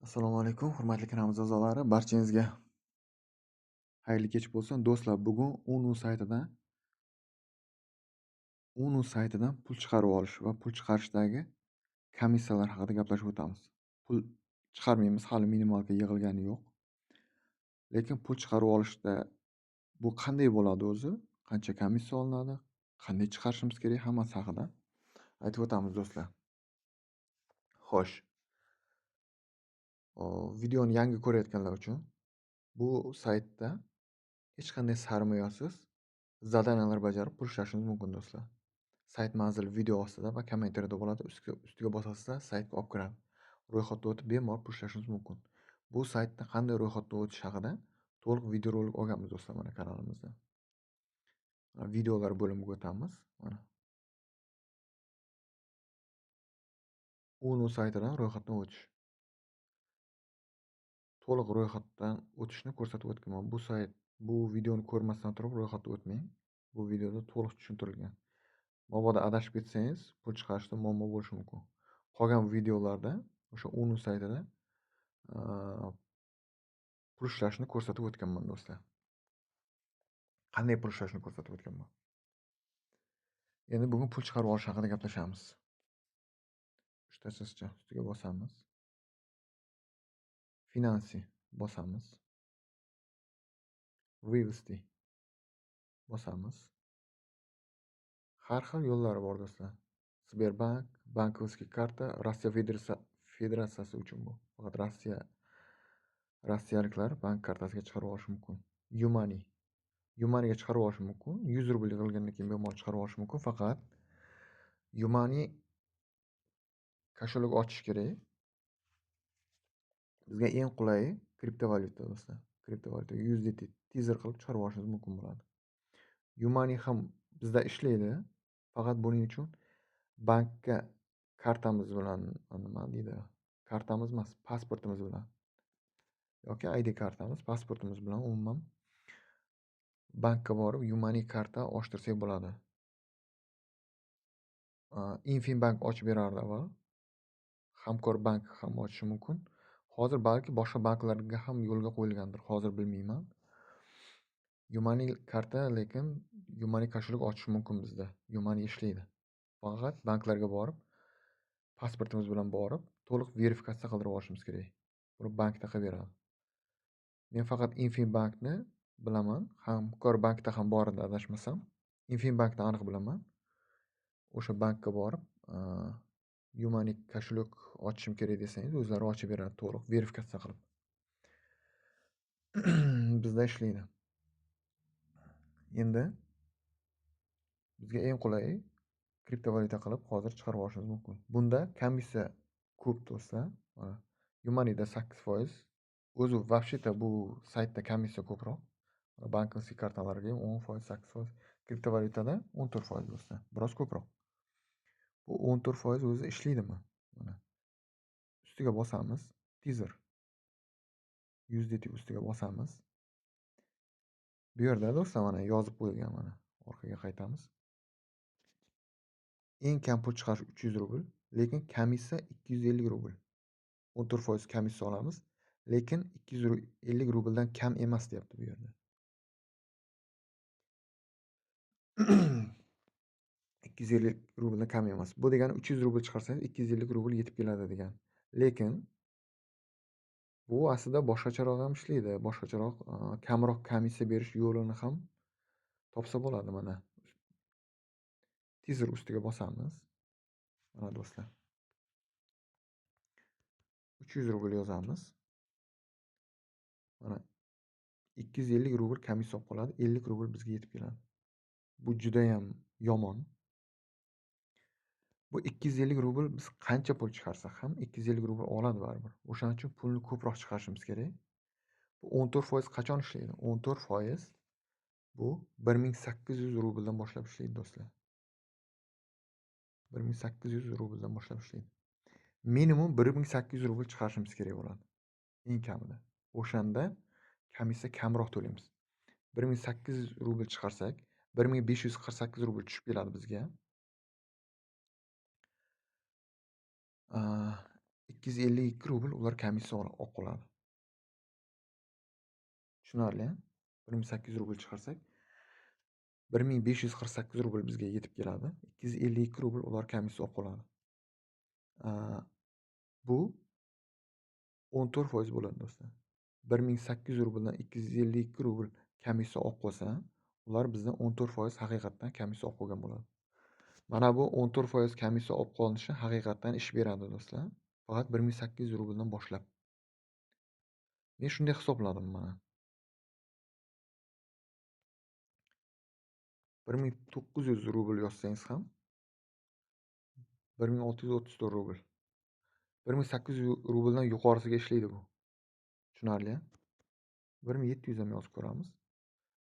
Assalomu alaykum, hurmatli kanalimiz a'zolari, barchangizga xayrli kech bo'lsin. Do'stlar, bugun UNU saytidan pul chiqarib olish va pul chiqarishdagi komissiyalar haqida gaplashib o'tamiz. Pul chiqarmaymiz, hali minimalga yig'ilgani yo'q. Lekin pul chiqarib olishda bu qanday bo'ladi o'zi? Qancha komissiya olinadi? Qanday chiqarishimiz kerak? Hammasi haqida aytib o'tamiz do'stlar. Xo'sh. Videoni yangi ko'rayotganlar uchun bu saytda hech qanday sarmoyasiz zadaniyalar bajarib pul ishlashingiz mumkin do'stlar. Sayt manzili video ostida va kommentariyada bo'ladi. Ustiga bosasizlar, saytga olib kiradi. Ro'yxatdan o'tib bemalol pul ishlashingiz mumkin. Bu saytda qanday ro'yxatdan o'tish haqida to'liq videorolik olganmiz do'stlar mana kanalimizda. Videolar bo'limiga o'tamiz. Mana UNU saytidan ro'yxatdan o'tish. To'liq ro'yxatdan o'tishni ko'rsatib o'tganman. Bu sayt, bu videoni ko'rmasdan turib ro'yxatdan o'tmang. Bu videoda to'liq tushuntirilgan. Mabodo adashib ketsangiz, pul chiqarishda muammo bo'lishi mumkin. Qolgan videolarda o'sha UNU saytida pul ishlashni ko'rsatib o'tganman do'stlar. Qanday pul ishlashni ko'rsatib o'tganman. Endi bugun pul chiqarib olish haqida gaplashamiz. Uchta chiziqcha ustiga bosamiz. Finansi bosamiz. Вывести bosamiz. Har xil yo'llari bor do'stlar. Sberbank, bankovskiy karta, Rossiya Federatsiyasi uchun bu. Faqat rossiyaliklar bank kartasiga chiqarib olishi mumkin. Yumani. Yumaniga chiqarib olish mumkin. 100 rubl yig'ilgandan keyin bemalol chiqarib olish mumkin. Faqat Yumani kошелек ochish kerak. Bizga eng qulayi kriptovalyuta do'stlar. Kriptovalyuta USDT teaser qilib chiqarib olishingiz mumkin bo'ladi. Yumani ham bizda ishlaydi. Faqat buning uchun bankka kartamiz bilan, nima deydi? Kartamiz emas, pasportimiz bilan yoki ID kartamiz, pasportimiz bilan umuman bankka borib Yumani karta ochtirsak bo'ladi. Infinbank ochib berardi avval. Hamkor bank ham ochishi mumkin. Hozir balki boshqa banklarga ham yo'lga qo'yilgandir, hozir bilmayman. Yumani karta, lekin Yumani kошелек ochish mumkin bizda. Yumani ishlaydi. Faqat banklarga borib, pasportimiz bilan borib, to'liq verifikatsiya qildirib olishimiz kerak. Buni bankda qilib beradi. Men faqat Infinbankni bilaman, Hamkor bankda ham bor edi adashmasam. Infinbankni aniq bilaman. O'sha bankka borib, Yumani kошелек ochishim kerak desangiz, o'zlari ochib beradi to'liq verifikatsiya qilib. Bizda ishlaydi. Endi bizga eng qulayi kriptovalyuta qilib hozir chiqarib olishimiz mumkin. Bunda komissiya ko'p do'stlar. Mana Yumanida 8%. O'zi вообще-то bu saytda komissiya ko'proq. Bankovskiy kartalarga ham 10%, 8%, kriptovalyutada 14% do'stlar. Biroz ko'proq. Bu 14% o'zi ishlaydimi? Mana ustiga bosamiz, teaser. USDT ustiga bosamiz. Bu yerda do'stlar mana yozib qo'yilgan, mana orqaga qaytamiz. Eng kam pul chiqarish 300 rubl, lekin komissiya 250 rubl. 14% komissiya olamiz, lekin 250 rubldan kam emas deyapti bu yerda. 250 rubldan kam emas. Bu degani 300 rubl chiqarsangiz 250 rubl yetib keladi degan. Lekin bu aslida boshqacharoq ham ishlaydi. Boshqacharoq, kamroq komissiya berish yo'lini ham topsa bo'ladi mana. Teaser ustiga bosamiz. Mana do'stlar. 300 rubl yozamiz. Mana 250 rubl komissiya olib qoladi, 50 rubl bizga yetib keladi. Bu juda ham yomon. Bu 250 rubl biz qancha pul chiqarsak ham 250 rubl oladi baribir. O'shaning uchun pulni ko'proq chiqarishimiz kerak. Bu 14% qachon ishlaydi? 14% bu 1800 rubldan boshlab ishlaydi do'stlar. 1800 rubldan boshlab ishlaydi. Minimum 1800 rubl chiqarishimiz kerak bo'ladi. Eng kamida. O'shanda komissiya kamroq to'laymiz. 1800 rubl chiqarsak, 1548 rubl tushib keladi bizga. 252 rubl ular komissiya olib qoladi. Tushunarli, 1800 rubl chiqarsak 1548 rubl bizga yetib keladi. 252 rubl ular komissiya olib qoladi. Bu 14% bo'ladi do'stlar. 1800 rubldan 252 rubl komissiya olib qolsa, ular bizdan 14% haqiqatdan komissiya olib qolgan bo'ladi. Mana bu 14% komissiya olib qolinishi haqiqatdan ish beradi do'stlar. Faqat 1800 rubldan boshlab. Men shunday hisobladim mana. 1900 rubl yozsangiz ham 1634 rubl. 1800 rubldan yuqorisiga ishlaydi bu. Tushunarli? 1700 ham yozib ko'ramiz.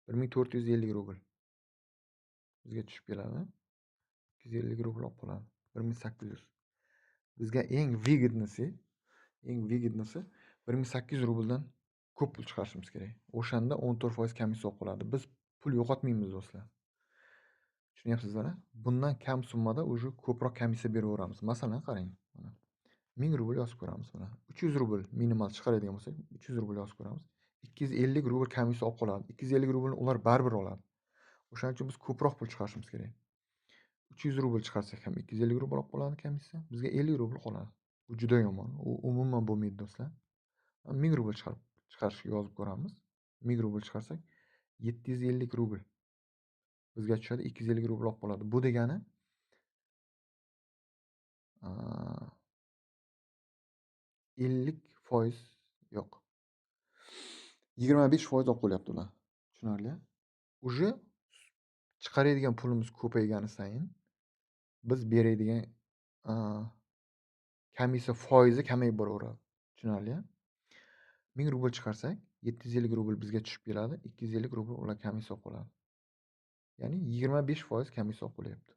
1450 rubl bizga tushib keladi. 250 rubl olib qoladi. 1800. Bizga eng выгодныйsi 1800 rubldan ko'p pul chiqarishimiz kerak. O'shanda 14% komissiya olib qoladi. Biz pul yo'qotmaymiz do'stlar. Tushunyapsizlar? Bundan kam summada уже ko'proq komissiya beraveramiz. Masalan, qarang, mana 1000 rubl yozib ko'ramiz mana. 300 rubl minimal chiqaradigan bo'lsak, 300 rubl yozib ko'ramiz. 250 rubl komissiya olib qoladi. 250 rublni ular baribir oladi. O'shaning uchun biz ko'proq pul chiqarishimiz kerak. 300 rubl chiqarsak ham 250 rubl olib qoladi komissiya. Bizga 50 rubl qoladi. Bu juda yomon. U umuman bo'lmaydi do'stlar. 1000 rubl chiqarishga yozib ko'ramiz. 1000 rubl chiqarsak 750 rubl bizga tushadi, 250 rubl olib qoladi. Bu degani 50% yo'q. 25% olib qolyapti ular. Tushunarli? Уже chiqaradigan pulimiz ko'paygani sayin biz beradigan komissiya foizi kamayib boraveradi. Tushunarli? 1000 rubl chiqarsak 750 rubl bizga tushib keladi, 250 rubl ular komissiya olib qoladi. Ya'ni 25% komissiya olib qolyapti.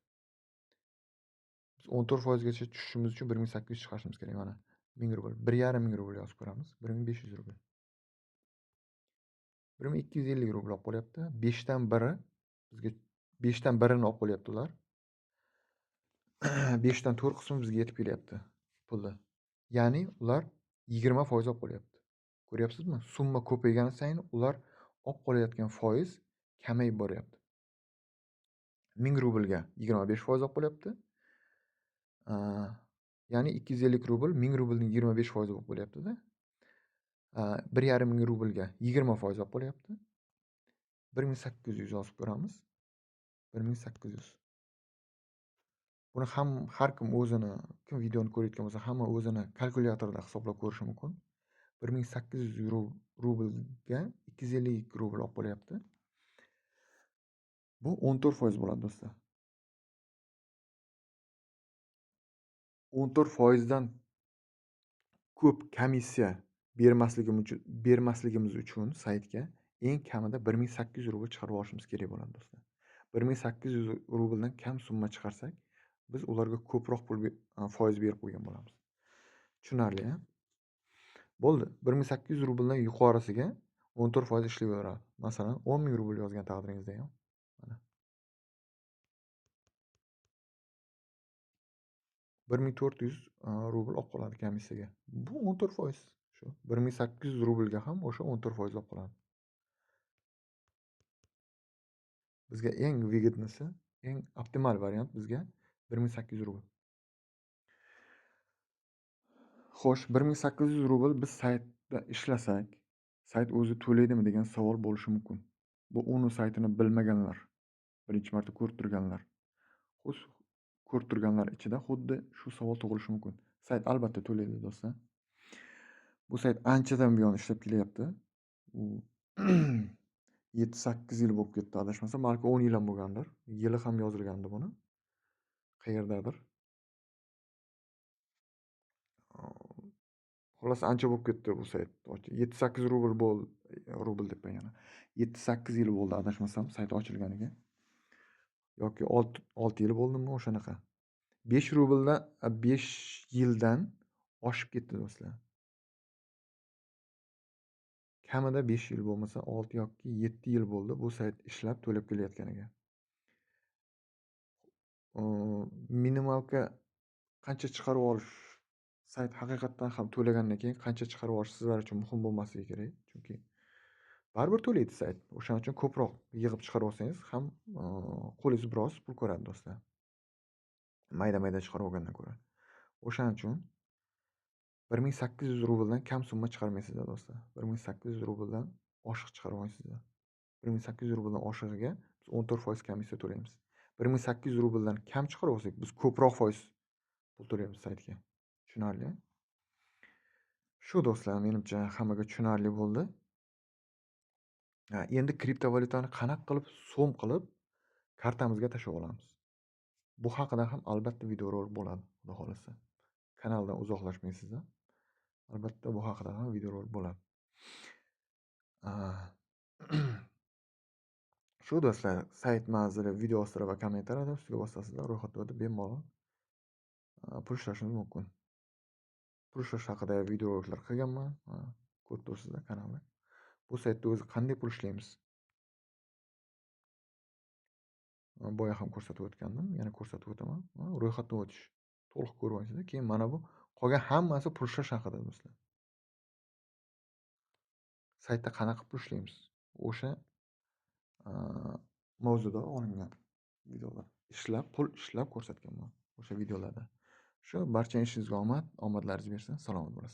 Biz 14% gacha tushishimiz uchun 1800 chiqarishimiz kerak mana. 1000 rubl, 1500 rubl yozib ko'ramiz. 1500 rubl. 1250 rubl olib qolyapti. 5 dan 1 bizga 5 dan 1-ni olib qolyapti ular. 5 dan 4 qismi bizga yetib kelyapti pulni. Ya'ni ular 20% olib qolyapti. Ko'ryapsizmi? Summa ko'paygani sayin ular olib qolayotgan foiz kamayib boryapti. 1000 rublga 25% olib qolyapti. Ya'ni 250 rubl 1000 rublning 25% bo'lib qolyapti-da. 1500 rublga 20% olib qolyapti. 1800 yozib ko'ramiz. 1800. Buni ham har kim o'zini, kim videoni ko'rayotgan bo'lsa, hamma o'zini kalkulyatorda hisoblab ko'rishi mumkin. 1800 rublga 252 rubl olib qolyapti. Bu 14% bo'ladi do'stlar. 14% dan ko'p komissiya bermasligimiz uchun saytga eng kamida 1800 rubl chiqarib olishimiz kerak bo'ladi do'stlar. 1800 rubldan kam summa chiqarsak, biz ularga ko'proq pul foiz berib qo'ygan bo'lamiz. Tushunarli, a? Bo'ldi. 1800 rubldan yuqorisiga 14% ishlayveradi. Masalan, 10 000 rubl yozgan taqdiringizda ham mana 1400 rubl olib qoladi komissiyaga. Bu 14%. Shu 1800 rublga ham o'sha 14% olib qoladi. Bizga eng выгодныйsi, eng optimal variant bizga 1800 rubl. Xo'sh, 1800 rubl biz saytda ishlasak, sayt o'zi to'laydimi degan savol bo'lishi mumkin. Bu UNO saytini bilmaganlar, birinchi marta ko'rib turganlar. Xo'sh, ko'rib turganlar ichida xuddi shu savol tug'ilishi mumkin. Sayt albatta to'laydi do'stlar. Bu sayt anchadan buyon ishlab kelyapti. U 7-8 yil bo'lib ketdi adashmasam, balki 10 yil ham bo'lgandir. Yili ham yozilgandi buni. Qayerdadir. Xullas ancha bo'lib ketdi bu sayt. 7-8 rubl bo'ldi, rubl debman yana. 7-8 yil bo'ldi adashmasam sayt ochilganiga. Yoki 6 yil bo'ldimi o'shanaqa. 5 rubldan 5 yildan oshib ketdi do'stlar. Kamida 5 yil bo'lmasa 6 yoki 7 yil bo'ldi bu sayt ishlab to'lab kelayotganiga. Minimalka qancha chiqarib olish Sayt haqiqatdan ham to'lagandan keyin qancha chiqarib olish sizlar uchun muhim bo'lmasligi kerak. Chunki baribir to'laydi sayt. O'shaning uchun ko'proq yig'ib chiqarib olsangiz ham qo'lingiz biroz pul ko'radi do'stlar. Mayda-mayda chiqarib olgandan ko'ra. O'shaning uchun 1800 rubldan kam summa chiqarmaysizlar do'stlar. 1800 rubldan oshiq chiqarib olmaysizlar. 1800 rubldan oshig'iga biz 14% komissiya to'laymiz. 1800 rubldan kam chiqarib olsak, biz ko'proq foiz pul to'laymiz saytga. Tushunarli? Shu do'stlar, menimcha hammaga tushunarli bo'ldi. Endi kriptovalyutani qanaqa qilib so'm qilib kartamizga tashlab olamiz. Bu haqida ham albatta videorolik bo'ladi, xudo xolasa. Kanaldan uzoqlashmaysizlar. Albatta bu haqida ham videorolik bo'ladi. Shu do'stlar, sayt manzili video ostida va kommentariyada ustiga bosasizlar, ro'yxatdan o'tib bemalol pul ishlashingiz mumkin. Pul ishlash haqida videoroliklar qilganman, ko'rib turibsizlar kanalda. Bu saytda o'zi qanday pul ishlaymiz? Boya ham ko'rsatib o'tgandim, yana ko'rsatib o'taman. Ro'yxatdan o'tish to'liq ko'rib olsangizlar, keyin mana bu qolgan hammasi pul ishlash haqida do'stlar. Saytda qanaqa pul ishlaymiz? O'sha mavzuda olingan videolar. Ishlab, pul ishlab ko'rsatganman o'sha videolarda. Shu barcha ishingizga omad, omadlaringiz bersin. Salomat bo'lasiz.